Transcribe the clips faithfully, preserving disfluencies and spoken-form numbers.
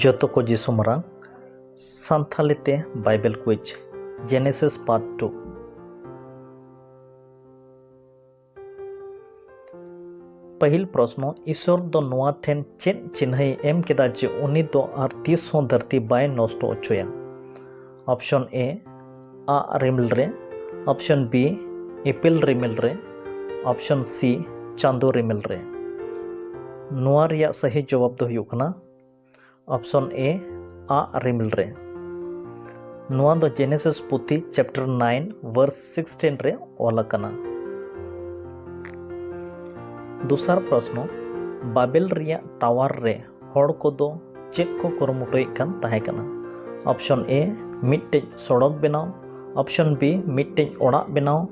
ᱡᱚᱛᱚ ᱠᱚ ᱡᱤᱥᱩ ᱢᱟᱨᱟᱝ᱾ ᱥᱟᱱᱛᱷᱟᱞᱤ ᱛᱮ ᱵᱟᱭᱵᱮᱞ ᱠᱩᱭᱤᱡᱽ, ᱡᱮᱱᱮᱥᱤᱥ ᱯᱟᱨᱴ ᱴᱩ᱾ ᱯᱟᱹᱦᱤᱞ ᱯᱨᱚᱥᱱᱚ, ᱤᱥᱚᱨ ᱫᱚ ᱱᱚᱣᱟ ᱴᱷᱮᱱ ᱪᱮᱫ ᱪᱤᱱᱦᱟᱹᱭ ᱮᱢ ᱠᱮᱫᱟ ᱡᱮ ᱩᱱᱤ ᱫᱚ ᱟᱨ ᱛᱤᱥ ᱦᱚᱸ ᱫᱷᱟᱹᱨᱛᱤ ᱵᱟᱭ ᱱᱚᱥᱴᱚ ᱦᱚᱪᱚᱭᱟ? ᱚᱯᱥᱚᱱ ᱮ, ᱟᱜ ᱨᱤᱢᱤᱞ ᱨᱮ, ᱚᱯᱥᱚᱱ ᱵᱤ, ᱤᱯᱤᱞ ᱨᱤᱢᱤᱞ ᱨᱮ, ᱚᱯᱥᱚᱱ ᱥᱤ, ᱪᱟᱸᱫᱚ ᱨᱤᱢᱤᱞ ᱨᱮ᱾ ᱱᱚᱣᱟ ᱨᱮᱭᱟᱜ ᱥᱟᱹᱦᱤ ᱡᱚᱵᱟᱵ ᱫᱚ ᱦᱩᱭᱩᱜ ᱠᱟᱱᱟ ᱚᱯᱥᱚᱱ ᱮ, ᱟᱜ ᱨᱤᱢᱤᱞ ᱨᱮ᱾ ᱱᱚᱣᱟ ᱫᱚ ᱡᱮᱱᱮᱥᱤᱥ ᱯᱩᱛᱷᱤ ᱪᱮᱯᱴᱟᱨ ᱱᱟᱭᱤᱱ ᱵᱷᱟᱨᱥ ᱥᱤᱠᱥᱴᱤᱱ ᱨᱮ ᱚᱞ ᱟᱠᱟᱱᱟ᱾ ᱫᱚᱥᱟᱨ ᱯᱨᱚᱥᱱᱚ, ᱵᱟᱵᱮᱞ ᱨᱮᱭᱟᱜ ᱴᱟᱣᱟᱨ ᱨᱮ ᱦᱚᱲ ᱠᱚᱫᱚ ᱪᱮᱫ ᱠᱚ ᱠᱩᱨᱩᱢᱩᱴᱩᱭᱮᱫ ᱠᱟᱱ ᱛᱟᱦᱮᱸ ᱠᱟᱱᱟ? ᱚᱯᱥᱚᱱ ᱮ, ᱢᱤᱫᱴᱮᱡ ᱥᱚᱲᱚᱠ ᱵᱮᱱᱟᱣ, ᱚᱯᱥᱚᱱ ᱵᱤ, ᱢᱤᱫᱴᱮᱡ ᱚᱲᱟᱜ ᱵᱮᱱᱟᱣ,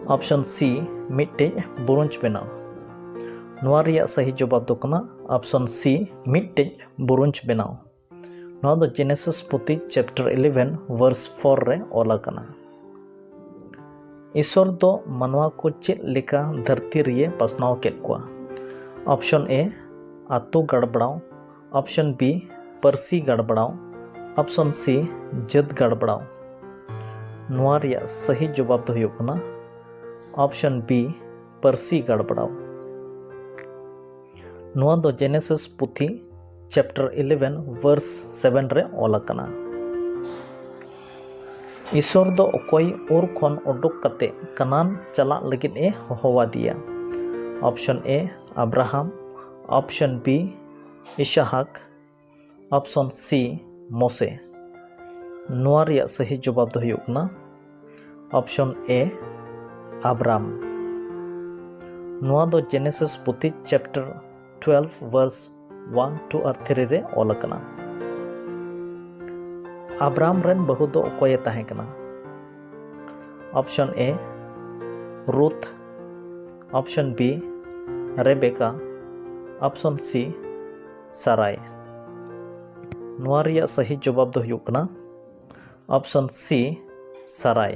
ᱚᱯᱥᱚᱱ ᱥᱤ, ᱢᱤᱫᱴᱮᱡ ᱵᱩᱨᱩᱧᱡᱽ ᱵᱮᱱᱟᱣ᱾ ᱱᱚᱣᱟ ᱨᱮᱭᱟᱜ ᱥᱟᱹᱦᱤ ᱡᱚᱵᱟᱵ ᱫᱚ ᱠᱟᱱᱟ ᱚᱯᱥᱚᱱ ᱥᱤ, ᱢᱤᱫᱴᱮᱡ ᱵᱩᱨᱩᱧᱡᱽ ᱵᱮᱱᱟᱣ᱾ ᱱᱚᱣᱟ ᱫᱚ ᱡᱮᱱᱮᱥᱤᱥ ᱯᱩᱛᱷᱤ ᱪᱮᱯᱴᱟᱨ ᱤᱞᱮᱵᱷᱮᱱ ᱵᱷᱟᱨᱥ ᱯᱷᱳᱨ ᱨᱮ ᱚᱞ ᱟᱠᱟᱱᱟ᱾ ᱤᱥᱚᱨ ᱫᱚ ᱢᱟᱱᱣᱟ ᱠᱚ ᱪᱮᱫ ᱞᱮᱠᱟ ᱫᱷᱟᱹᱨᱛᱤ ᱨᱮᱭᱮ ᱯᱟᱥᱱᱟᱣ ᱠᱮᱫ ᱠᱚᱣᱟ? ᱚᱯᱥᱚᱱ ᱮ, ᱟᱛᱳ ᱜᱟᱲᱵᱲᱟᱣ, ᱚᱯᱥᱚᱱ ᱵᱤ, ᱯᱟᱹᱨᱥᱤ ᱜᱟᱲᱵᱲᱟᱣ, ᱚᱯᱥᱚᱱ ᱥᱤ, ᱡᱟᱹᱛ ᱜᱟᱲᱵᱲᱟᱣ᱾ ᱱᱚᱣᱟ ᱨᱮᱭᱟᱜ ᱥᱟᱹᱦᱤ ᱡᱚᱵᱟᱵ ᱫᱚ ᱦᱩᱭᱩᱜ ᱠᱟᱱᱟ ᱚᱯᱥᱚᱱ ᱵᱤ, ᱯᱟᱹᱨᱥᱤ ᱜᱟᱲᱵᱲᱟᱣ᱾ ᱱᱚᱣᱟ ᱫᱚ ᱡᱮᱱᱮᱥᱤᱥ ᱯᱩᱛᱷᱤ ᱪᱮᱯᱴᱟᱨ ᱤᱞᱮᱵᱷᱮᱱ ᱵᱷᱟᱨᱥ ᱥᱮᱵᱷᱮᱱ ᱨᱮ ᱚᱞ ᱟᱠᱟᱱᱟ᱾ ᱤᱥᱚᱨ ᱫᱚ ᱚᱠᱚᱭ ᱩᱨ ᱠᱷᱚᱱ ᱩᱰᱩᱠ ᱠᱟᱛᱮ ᱠᱟᱱᱟᱱ ᱪᱟᱞᱟᱜ ᱞᱟᱹᱜᱤᱫ ᱮ ᱦᱚᱦᱚᱣᱟᱫᱮᱭᱟ? Option A, Abraham, option B, Isaac, option C, Moses. ᱱᱚᱣᱟ ᱨᱮᱭᱟᱜ ᱥᱟᱹᱦᱤ ᱡᱚᱵᱟᱵ ᱫᱚ ᱦᱩᱭᱩᱜ ᱠᱟᱱᱟ ᱚᱯᱥᱚᱱ ᱮ, ᱟᱵᱨᱟᱢ᱾ ᱱᱚᱣᱟ ᱫᱚ ᱡᱮᱱᱮᱥᱤᱥ ᱯᱩᱛᱷᱤ ᱪᱮᱯᱴᱟᱨ ᱴᱩᱭᱮᱞᱵᱷ ᱵᱷᱟᱨᱥ ᱚᱣᱟᱱ, ᱴᱩ ᱟᱨ ᱛᱷᱨᱤ ᱨᱮ ᱚᱞ ᱟᱠᱟᱱᱟ᱾ ᱟᱵᱨᱟᱢ ᱨᱮᱱ ᱵᱟᱹᱦᱩ ᱫᱚ ᱚᱠᱚᱭᱮ ᱛᱟᱦᱮᱸ ᱠᱟᱱᱟ? Option A, Ruth, option B, Rebecca, option C, Sarai. ᱱᱚᱣᱟ ᱨᱮᱭᱟᱜ ᱥᱟᱹᱦᱤ ᱡᱚᱵᱟᱵ ᱫᱚ ᱦᱩᱭᱩᱜ ᱠᱟᱱᱟ ᱚᱯᱥᱚᱱ ᱥᱤ, ᱥᱟᱨᱟᱭ᱾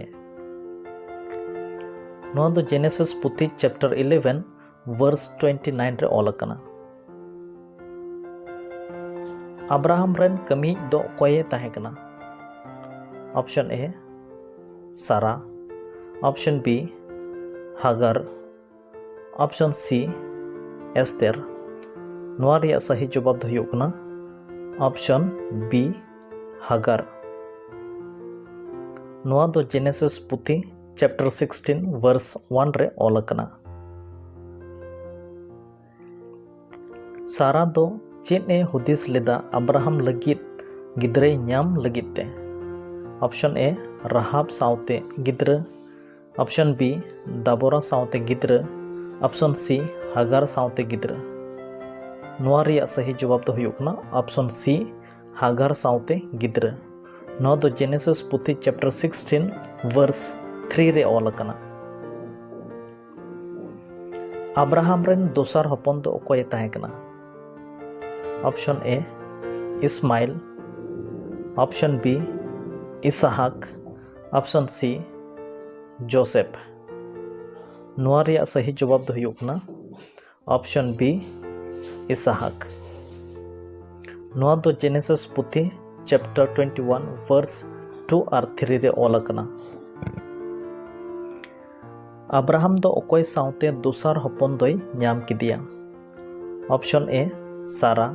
ᱱᱚᱣᱟ ᱫᱚ ᱡᱮᱱᱮᱥᱤᱥ ᱯᱩᱛᱷᱤ ᱪᱮᱯᱴᱟᱨ ᱤᱞᱮᱵᱷᱮᱱ ᱵᱷᱟᱨᱥ ᱴᱩᱭᱮᱱᱴᱤ ᱱᱟᱭᱤᱱ ᱨᱮ ᱚᱞ ᱟᱠᱟᱱᱟ᱾ ᱟᱵᱨᱟᱦᱟᱢ ᱨᱮᱱ ᱠᱟᱹᱢᱤᱭᱤᱡ ᱫᱚ ᱚᱠᱚᱭᱮ ᱛᱟᱦᱮᱸ ᱠᱟᱱᱟ? Option A, Sarah. Option B, Hagar. Option C, Esther. ᱱᱚᱣᱟ ᱨᱮᱭᱟᱜ ᱥᱟᱹᱦᱤ ᱡᱚᱵᱟᱵ ᱫᱚ ᱦᱩᱭᱩᱜ ᱠᱟᱱᱟ ᱚᱯᱥᱚᱱ ᱵᱤ, ᱦᱟᱜᱟᱨ᱾ ᱱᱚᱣᱟ ᱫᱚ ᱡᱮᱱᱮᱥᱤᱥ ᱯᱩᱛᱷᱤ ᱪᱮᱯᱴᱟᱨ ᱥᱤᱠᱥᱴᱤᱱ ᱵᱷᱟᱨᱥ ᱚᱣᱟᱱ ᱨᱮ ᱚᱞ ᱟᱠᱟᱱᱟ᱾ ᱥᱟᱨᱟ ᱫᱚ ᱪᱮᱫ ᱮ ᱦᱩᱫᱤᱥ ᱞᱮᱫᱟ ᱟᱵᱨᱟᱦᱟᱢ ᱞᱟᱹᱜᱤᱫ ᱜᱤᱫᱽᱨᱟᱹᱭ ᱧᱟᱢ ᱞᱟᱹᱜᱤᱫ ᱛᱮ? ᱚᱯᱥᱚᱱ ᱮ, ᱨᱟᱦᱟᱵ ᱥᱟᱶᱛᱮ ᱜᱤᱫᱽᱨᱟᱹ᱾ ᱚᱯᱥᱚᱱ ᱵᱤ, ᱫᱟᱵᱚᱨᱟ ᱥᱟᱶᱛᱮ ᱜᱤᱫᱽᱨᱟᱹ᱾ ᱚᱯᱥᱚᱱ ᱥᱤ, ᱦᱟᱜᱟᱨ ᱥᱟᱶᱛᱮ ᱜᱤᱫᱽᱨᱟᱹ᱾ ᱱᱚᱣᱟ ᱨᱮᱭᱟᱜ ᱥᱟᱹᱦᱤ ᱡᱚᱵᱟᱵ ᱫᱚ ᱦᱩᱭᱩᱜ ᱠᱟᱱᱟ ᱚᱯᱥᱚᱱ ᱥᱤ, ᱦᱟᱜᱟᱨ ᱥᱟᱶᱛᱮ ᱜᱤᱫᱽᱨᱟᱹ᱾ ᱱᱚᱣᱟ ᱫᱚ ᱡᱮᱱᱮᱥᱤᱥ ᱯᱩᱛᱷᱤ ᱪᱮᱯᱴᱟᱨ ᱥᱤᱠᱥᱴᱤᱱ ᱵᱷᱟᱨᱥ ᱛᱷᱨᱤ ᱨᱮ ᱚᱞ ᱟᱠᱟᱱᱟ᱾ ᱟᱵᱨᱟᱦᱟᱢ ᱨᱮᱱ ᱫᱚᱥᱟᱨ ᱦᱚᱯᱚᱱ ᱫᱚ ᱚᱠᱚᱭᱮ ᱛᱟᱦᱮᱸ ᱠᱟᱱᱟ? Option A, Ishmael. Option B, Isaac. Option C, Joseph. ᱱᱚᱣᱟ ᱨᱮᱭᱟᱜ ᱥᱟᱹᱦᱤ ᱡᱚᱵᱟᱵ ᱫᱚ ᱦᱩᱭᱩᱜ ᱠᱟᱱᱟ ᱚᱯᱥᱚᱱ ᱵᱤ, ᱤᱥᱟᱦᱟᱠ᱾ ᱱᱚᱣᱟ ᱫᱚ ᱡᱮᱱᱮᱥᱤᱥ ᱯᱩᱛᱷᱤ ᱪᱮᱯᱴᱟᱨ ᱴᱩᱭᱮᱱᱴᱤ ᱳᱣᱟᱱ ᱵᱷᱟᱨᱥ ᱴᱩ ᱟᱨ ᱛᱷᱨᱤ ᱨᱮ ᱚᱞ ᱟᱠᱟᱱᱟ᱾ ᱟᱵᱨᱟᱦᱟᱢ ᱫᱚ ᱚᱠᱚᱭ ᱥᱟᱶᱛᱮ ᱫᱚᱥᱟᱨ ᱦᱚᱯᱚᱱ ᱫᱚᱭ ᱧᱟᱢ ᱠᱮᱫᱮᱭᱟ? Option A, Sarah.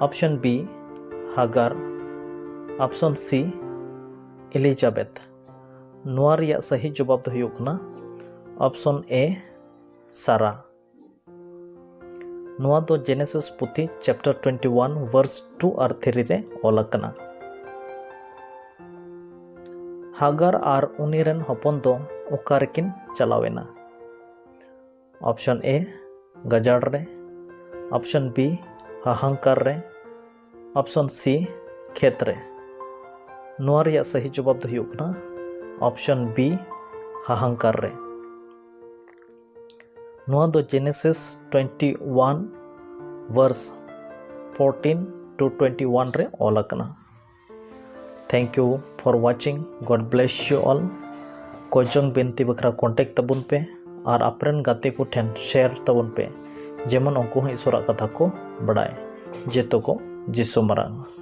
Option B, Hagar. Option C, Elizabeth. ᱱᱚᱣᱟ ᱨᱮᱭᱟᱜ ᱥᱟᱹᱦᱤ ᱡᱚᱵᱟᱵ ᱫᱚ ᱦᱩᱭᱩᱜ ᱠᱟᱱᱟ ᱚᱯᱥᱚᱱ ᱮ, ᱥᱟᱨᱟ᱾ ᱱᱚᱣᱟ ᱫᱚ ᱡᱮᱱᱮᱥᱤᱥ ᱯᱩᱛᱷᱤ ᱪᱮᱯᱴᱟᱨ ᱴᱩᱭᱮᱱᱴᱤ ᱳᱣᱟᱱ ᱵᱷᱟᱨᱥ ᱴᱩ ᱟᱨ ᱛᱷᱨᱤ ᱨᱮ ᱚᱞ ᱟᱠᱟᱱᱟ᱾ ᱦᱟᱜᱟᱨ ᱟᱨ ᱩᱱᱤ ᱨᱮᱱ ᱦᱚᱯᱚᱱ ᱫᱚ ᱚᱠᱟ ᱨᱮᱠᱤᱱ ᱪᱟᱞᱟᱣ ᱮᱱᱟ? ᱚᱯᱥᱚᱱ ᱮ, ᱜᱟᱡᱟᱲ ᱨᱮ᱾ ᱚᱯᱥᱚᱱ ᱵᱤ, ᱦᱟᱦᱟᱝᱠᱟᱨ ᱨᱮ᱾ ᱚᱯᱥᱚᱱ ᱥᱤ, ᱠᱷᱮᱛ ᱨᱮ᱾ ᱱᱚᱣᱟ ᱨᱮᱭᱟᱜ ᱥᱟᱹᱦᱤ ᱡᱚᱵᱟᱵ ᱫᱚ ᱦᱩᱭᱩᱜ ᱠᱟᱱᱟ ᱚᱯᱥᱚᱱ ᱵᱤ, ᱦᱟᱦᱟᱝᱠᱟᱨ ᱨᱮ᱾ ᱱᱚᱣᱟ ᱫᱚ Genesis twenty one verse fourteen to twenty one ᱨᱮ ᱚᱞ ᱟᱠᱟᱱᱟ᱾ Thank you for watching. God bless you all. ᱠᱚᱭ ᱪᱚᱝ ᱵᱤᱱᱛᱤ ᱵᱟᱠᱷᱨᱟ ᱠᱚᱱᱴᱮᱠᱴ ᱛᱟᱵᱚᱱ ᱯᱮ ᱟᱨ ᱟᱯᱮᱨᱮᱱ ᱜᱟᱛᱮ ᱠᱚ ᱴᱷᱮᱱ ᱥᱮᱭᱟᱨ ᱛᱟᱵᱚᱱ ᱯᱮ, ᱡᱮᱢᱚᱱ ᱩᱱᱠᱩ ᱦᱚᱸ ᱤᱥᱚᱨᱟᱜ ᱠᱟᱛᱷᱟ ᱠᱚ ᱵᱟᱰᱟᱭ᱾ ᱡᱮᱛᱚ ᱠᱚ ᱡᱤᱥᱩ ᱢᱟᱨᱟᱝ᱾